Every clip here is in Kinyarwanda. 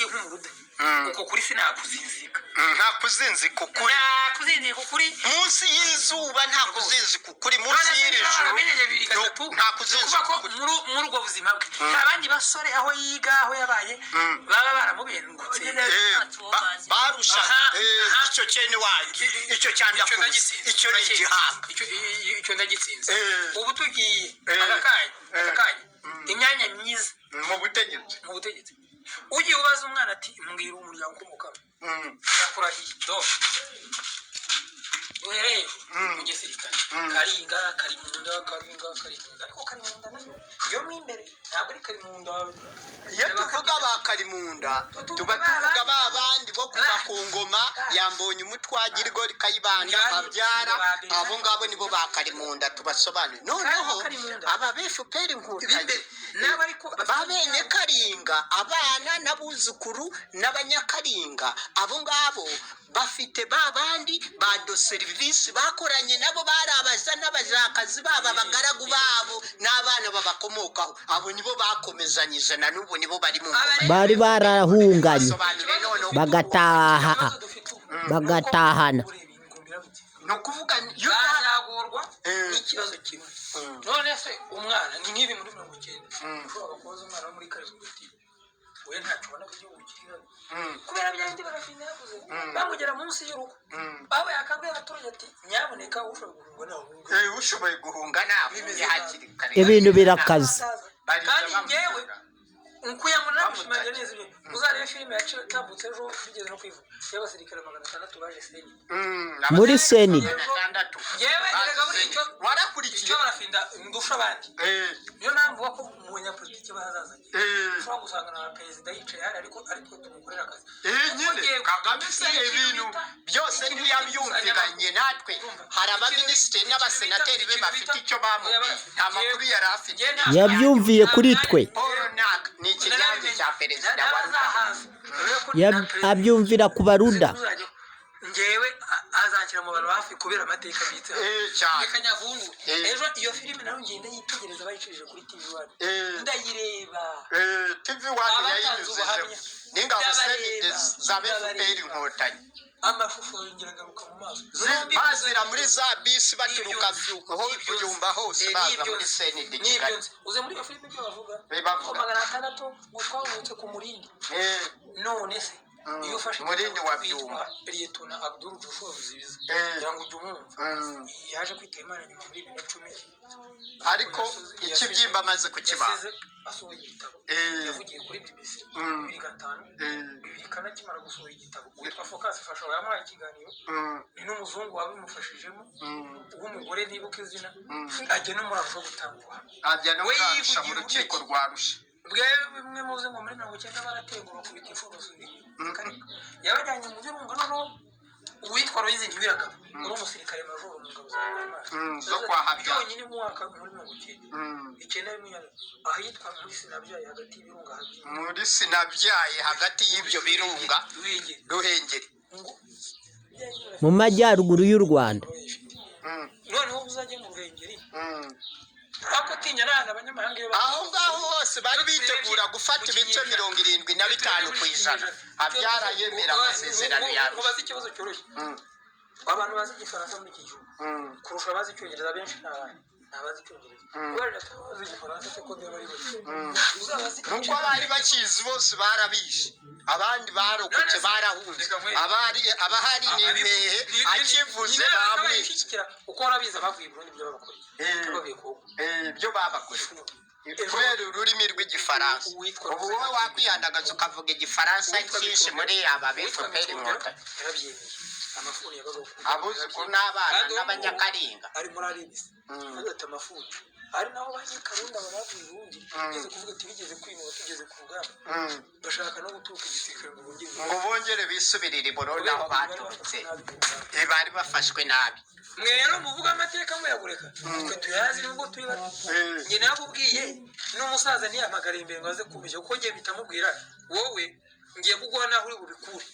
Nkanjye nk'umuruda, uko kuri sinakuzinzika. Nta kuzinzika ukuri. Nta kuzinzika ukuri. Munsi y'izuba nta kuzinzika ukuri, munsi y'iri joro. Baramenye bibiri gatatu. Nta kuzinzika Kuvuga ko ukuri. muri ubwo buzima bwe nta bandi basore aho yiga, aho yabaye, baba baramubengutse. Barusha. Aha, aha. Icyo cyene wayo, icyo Icyo cyandakuzi. ndagitsinze. Icyo ni igihanga. Icyo ndagitsinze. Ubu tugiye aka kanya, aka kanya, imyanya myiza mu butegetsi, mu butegetsi, ugiye ubaza umwana ati: "Mbwira umuryango ukomokamo," ndakurahiye, do duhereye mu gisirikare, Karinga, Karimunda, Karinga, Karimunda, ariko Karimunda nayo yo mo imbere ntabwo ari Karimunda. Iyo tuvuga ba Karimunda, tuba tuvuga ba bandi bo kuva ku ngoma yambonye umutwagirwa Kayibanda babyara. Abo ngabo nibo ba Karimunda tubasobanure. Noneho aba FPR Inkotanyi N'abo ariko ba bene Karinga, abana n'abuzukuru n'abanyakaringa, abo ngabo bafite ba bandi ba de service bakoranye nabo, bari abaza n'abajakazi babo, abagaragu babo n'abana babakomokaho. Abo nibo bakomezanyije, na n'ubu nibo bari mu ngoma. Bari barahunganye. Basobanure noneho. Bagataha. Ikibazo dufite ubu Bagatahana. ureba ingumira buti Ni ukuvuga iyo bazagorwa n'ikibazo kimwe. None se umwana ni nk'ibi muri 90, ushobora kubaza umwana wo muri Karinga uti: "We ntacyo ubona ko igihugu kiri habi?" Kubera bya bindi Barafinda yavuze, bamugera munsi y'urugo, aho yakabwiye abaturage ati: "Nyabuneka, ushoboye guhunga nahunga." Ushoboye guhunga nahunge hakiri kare. Ibintu birakaze. Barinda Kandi njyewe bamusaga. Nkuya ngo nabishimangira neza ibyo. Uzarebe filime yatambutse ejo, bigeze no kwivuga, y'abasirikare 600 baje CND. Muri CND. 600. Njyewe erega buriya icyo Warakurikiye. icyo Barafinda ndusha abandi, niyo mpamvu uvuga ko mu banyapolitiki b'ahazaza ushobora gusanga na perezida yicaye hariya, ariko tumukorera akazi. Nyine Kagame se ibintu byose ntiyabyumvikanye natwe? Hari abaminisitiri n'abasenateri be bafite icyo bamubwiye, nta makuru yari afite. Yabyumviye kuri twe. Paul Nak ni ikinyange cya perezida wa Ruda. Abyumvira ku Baruda. Ngewe azanshyira mu bantu hafi kubera amateka abitseho. Cyane. Reka nyavungu. Ejo iyo filime nayo ngenda yitegereza, bayicishije kuri TV One, ndayireba. TV One. Abatanze Yayinyuzijeho ubuhamya. n'ingabo Ndabareba. za FPR Ndabareba. Inkotanyi. Amashusho yongera agaruka mu maso. Bazira muri za bisi baturuka Byumba hose, baza muri CND Kigali. Uze muri iyo filime ibyo bavuga, Bavuga. ko 600 ngo twahungutse ku Murindi. None se iyo ufashe Murindi igitabo wa witwa Byumba. Liyetona Abdul Joshua Ruzibiza, ngira ngo ujye umwumva, yaje kwitaba Imana nyuma muri 2010. Ariko ikibyimba amaze kukibaha. Yasize asohoye igitabo. Yavugiye kuri BBC 2005, 2004 akimara gusohora igitabo. Witwa Focus Fasha yamuhaye ikiganiro, ni n'umuzungu wabimufashijemo w'umugore, ntibuka izina, ajya no muri Arusha gutanga ubuhamya. Ajya no We muri Arusha, mu yivugiye rukiko uburyo rwa Arusha. Bwe bimwe muzi ngo muri 90 barategura bakubita inshuro basubira inyuma. Yabajyanye mu birunga. Noneho uwitwa Loyizi Ntibiragaba wari umusirikare majoro mu ngabo za Habyarimana, Zo kwa Habyarimana. byonyine mu mwaka muri 90 91, ahitwa muri Sinabyaye, hagati y'ibirunga habyina. Muri Sinabyaye, hagati y'ibyo birunga. Ruhengeri. Ruhengeri. Ngo Mu majyaruguru y'u Rwanda. Noneho uzajye mu Ruhengeri, ariko utinya n'ahantu abanyamahanga iyo Aho ngaho hose bari bitegura gufata ibice 75%. Habyara yemera amasezerano ya Arusha. Mubaze ikibazo cyoroshye. Abantu bazi Igifaransa muri iki gihugu kurusha abazi Icyongereza benshi ni abandi, ni abazi Icyongereza. Kubera ko abazi Igifaransa se ko niba ari bake, uzabazi. Nuko abari bakizi bose barabishe, abandi barokotse barahunze, abari abahari ni impehe akivuze bamwica. Ishyigikira uko warabizi abavuye i Burundi ibyo babakoreye. Bavuye ku Ibyo babakoreye kubera ururimi rw'Igifaransa. Ubu wowe wakwihandagaza ukavuga Igifaransa cyinshi muri aba FPR Inkotanyi. Yarabyemeye, amafuni yabaga ku Abuzukuru n'abana Kandi ubu n'abanyakaringa. ari muri aribisi ati amafuni ari naho banyakarundi, aba bavuye i Burundi bigeze kuvuga ati bigeze kwinuba tugeze ku rugamba, bashaka no guturuka igisirikare ngo bongere ngo bongere bisubirire i Burundi aho baturutse. Bari bafashwe nabi. Mwe rero muvuga amateka muyagureka, twe tuyazi nubwo turi bato. Njye nakubwiye n'umusaza ntiyampagara imbere ngo aze kubeshya, kuko njye bitamubwira wowe. Ngiye kuguha naho uri bubikure.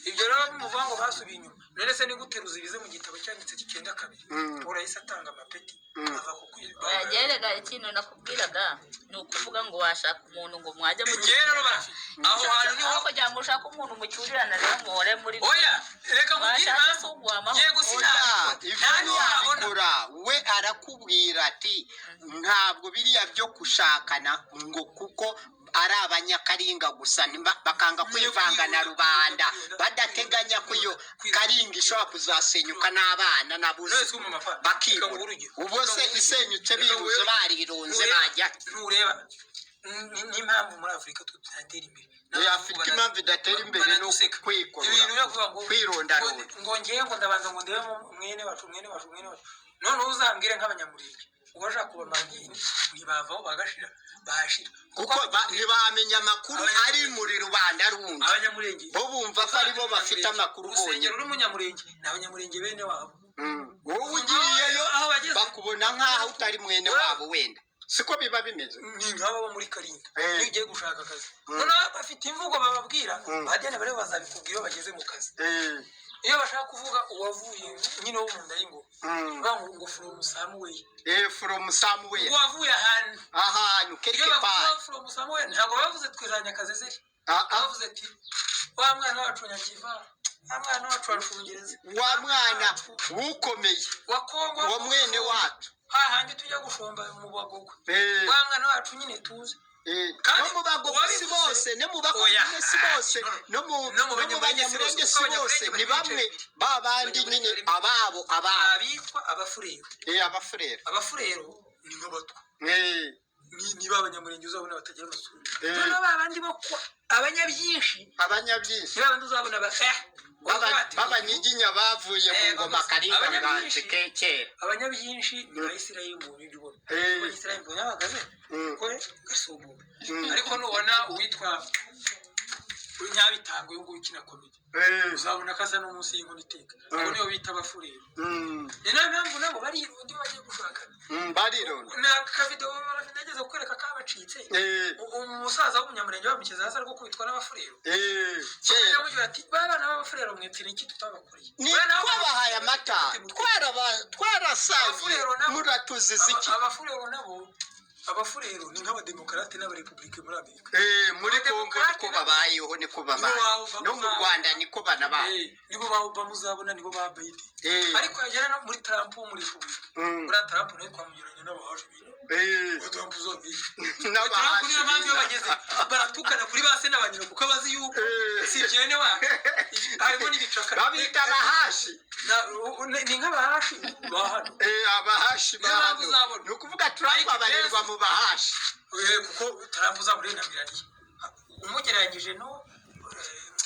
Ibyo rero bimuvuga ngo basubiye inyuma. None se ni gute Ruzibize mu gitabo cyanditse 92 Paul yahise atanga amapeti ava ku Yagerega, ikintu nakubwiraga ni ukuvuga ngo washaka umuntu ngo mwajya mu Njyewe rero barafite aho hantu niho. Aho kugira ngo ushake umuntu mucyurirana rero muhore muri Oya, reka nkubwire Washatse impamvu. se uguhamaho? Yego, Oya, sinabikora, ibyo nta n'uwabona. ntiyabikora. We arakubwira ati ntabwo biriya byo gushakana ngo kuko ari Abanyakaringa gusa, bakanga kwivanga na rubanda, badateganya ko iyo Karinga ishobora kuzasenyuka n'abana None se n'abuzukuru umama fa, reka bakibura. nguhe urugero. Ubwo se isenyutse Reka nguhe biruze urugero. barirunze Ntureba- bajya Ntureba n'impamvu muri Afurika twe tudatera imbere? Afurika impamvu idatera imbere ni Baraduseka. ukwikurura, Ibintu byo kuvuga ngo kwirondaronda. Ngo ngewe ngo ndabanza ngo ndebe mwene wacu, mwene wacu, mwene wacu. Noneho uzambwire nk'Abanyamurenge ubashaka kubamara, ntibavaho bagashira, bahashira. Kuko ntibamenya amakuru ari muri rubanda rundi. Abanyamurenge Bo bumva ko aribo bafite amakuru bonyine. Urusengero rw'Umunyamurenge ni Abanyamurenge bene wabo. Wowe ugiyeyo Aho bageze. bakubona nk'aho utari mwene wabo wenda, siko biba bimeze. Ni nk'abo bo muri Karinga. Iyo ugiye gushaka akazi, noneho bafite imvugo bababwira, bajyana bareba, bazabikubwira iyo bageze mu kazi. Iyo bashaka kuvuga uwavuye nyine wo mu nda y'ingoma, bavuga ngo from somewhere. From somewhere. Uwavuye ahantu. Ahantu Iyo quelque bavuga part. from somewhere, ntabwo bavuze twizanyakazezeri. Ah, ah. Bavuze ati wa mwana wacu Nyakiva, wa mwana wacu wa Rufungereza, Wa mwana wukomeye, wa Kongo, wa mwene wacu, hahandi tujya gushomba mu Bagogwe, wa mwana wacu nyine tuzi. Kandi No mu Bagogo si uwabivuze- bose, no mu Oya. Bakomine si bose, no mu No mu no mu Banyamurenge si Banyamurenge bose, si kuko bose, Abanyamurenge ni bari mu bamwe bice bibiri. ba bandi nyine ababo ababo. Abitwa Abafurero. Abafurero. Abafurero ni nk'Abatwa. Ni ba Banyamurenge uzabona batagira amasura. Noneho ba bandi bo kwa abanyabyinshi, Abanyabyinshi. ni ba bandi uzabona ba B'Abanyiginya bavuye mu ngoma Karinga Nganji kekera. Abanyabyinshi ni ba Isirayeli mu buryo ubona. Kuko Isirayeli mbonye ahagaze kore gasumbuka. Ariko nubona uwitwa Nyabitanga, uyu nguyu ukina comedy, uzabona ko asa no munsi y'inkono iteka. Abo nibo bita Abafurero. Ni nayo mpamvu nabo barironda iyo bagiye gushakana. Barironda. Ni akavidewo nageze kukwereka kabacitse. Umusaza w'Umunyamurenge bamushyize hasi ari gukubitwa n'Abafurero. Kera. Yamubwira ati ba bana b'Abafurero mwepfira iki tutabakoreye? Ni Buriya nabo- twabahaye amata, twarasangiye, Abafurero nabo- muratuziza iki? Abafurero nabo, Abafurero ni nk'Abademokarate n'Abarepublike muri Amerika. Muri Kongo niko babayeho, niko babaye, no mu Rwanda niko banabaye. Nibo ba Obama uzabona, nibo ba Biden. Ariko yagera no muri Trump wo muri Repubulika, buriya Trump nawe twamugereranya n'abahaje ibintu. Ngo Trump uzabwire Trump, niyo mpamvu iyo bageze baratukana kuri ba se n'abanyina, kuko abazi yuko si byene wacu, harimo n'ibicakara. Babita Abahashi. Ni nk'Abahashi ba hano. Abahashi ba Niyo mpamvu hano. uzabona. Ni ukuvuga Trump Mike abarirwa Pence. mu Bahashi. Kuko Trump uzabona na Melania, umugereranyije no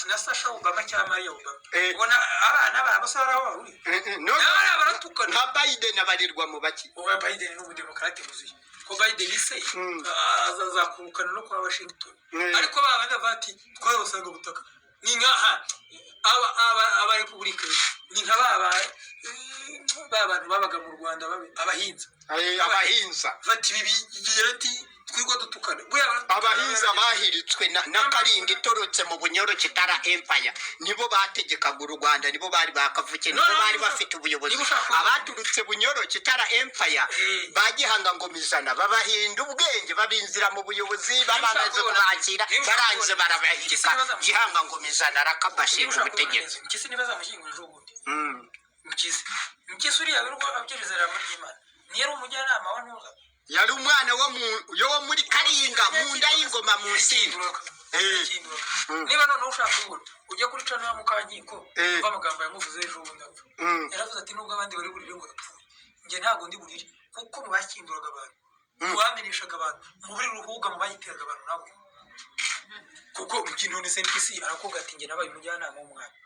na Sasha Obama cyangwa Maria Obama, ubona abana babo se hari aho bahuriye? No, N'abana baratukana. Nka Biden abarirwa mu baki? Oya, Biden ni umudemokarate wuzuye, ko Biden se azakurukana no kwa Washington. Ariko ba bandi bavuga ati twarabasanga butaka, ni nkaha aba repubulika ni nka ba bantu babaga mu Rwanda abahinza. Abahinza. Bati ibi bigira ati twirwa dutukana. Buriya baratukana. Abahinza bahiritswe na Karinga itorotse mu Bunyoro Kitara Empire, nibo bategekaga u Rwanda, nibo bari bakavuke, nibo No, no, bari niba bafite ubuyobozi. Niba ushaka Abaturutse Bunyoro Kitara Empire Eh. ba Gihanga Ngoma Ijana babahinda ubwenge, babinzira mu buyobozi, babamaze ushaka kubona- kubakira, niba ushaka barangije kubona- barabahirika. Ese niba Gihanga Ngoma Ijana Niba arakabashinga ushaka kubona ubutegetsi. neza, Mpyisi niba azamushyingura ejo bundi. Mpyisi uriya wirirwa abwiriza ijambo ry'Imana, niyo ari umujyanama wa Ntuza. Yari umwana wo mu yo muri Karinga, mu nda y'ingoma, mu nsinda. Niba noneho ushaka kubona, ujya kuri channel ya Mukankiko, umva amagambo yamuvuze ejo bundi apfa. Yaravuze ati nubwo abandi bari burire ngo yapfuye, njye ntabwo ndi burire, kuko mu bakinduraga abantu, mu bameneshaga abantu, mu buri ruhuga, mu bayiteraga abantu nawe, kuko none se mpyisi arakubwira ati njye nabaye umujyanama w'umwami.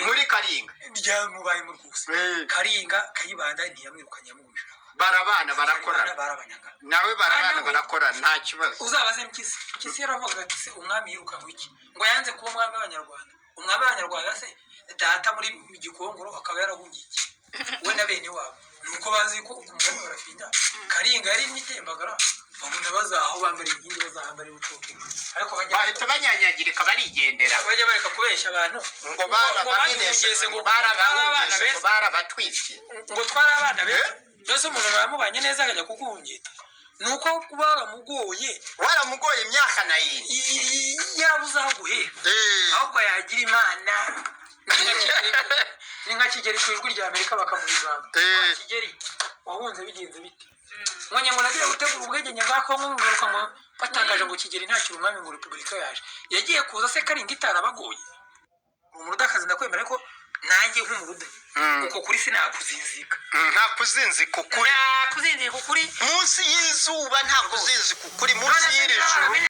Muri Karinga. Ryamubayemo rwose. Karinga Kayibanda ntiyamwirukanye, yamugumije. Barabana, barakorana. Barabanyaga. Nawe barabana. Nawe- Barakorana nta kibazo. Uzabaze Mpyisi. Mpyisi yaravugaga ati se umwami yirukanwe iki? Ngo yanze kuba umwami w'Abanyarwanda. Umwami w'Abanyarwanda se data muri Gikongoro akaba yarahungiye iki, we na bene wabo? Ni uko bazi ko umugani barafinda Karinga yari imyitembagara. Babona baza aho bambara inkingi, bazahambara ibicucu, ariko bajya Bahita banyanyagirika, barigendera. Bajya bareka kubeshya abantu. Ngo barabamenesheje, ngo barabahungese, ngo barabatwitse. Ngo twari abana beza. Mbese umuntu mwamubanye neza akajya kuguhungeta, ni uko kuba waramugoye. Waramugoye imyaka nayindi. Yarabuze aho guhera. Ahubwo yagira Imana, ni nka Kigeri ku Ijwi rya Amerika bakamuha ijambo. Wa Kigeri, wahunze bigenze bite? Ngo nagiye gutegura ubwegenge bwa Kongo, ngaruka ngo batangaje ngo Kigeri ntakiri umwami, ngo repubulika yaje. Yagiye kuza se Karinga itarabagoye? Umurudakazi, ndakwemera, ariko nanjye nk'umuruda, uko kuri sinakuzinzika. Nta kuzinzika ukuri. Nakuzinzika ukuri. Munsi y'izuba nta kuzinzika ukuri, munsi y'iri juru.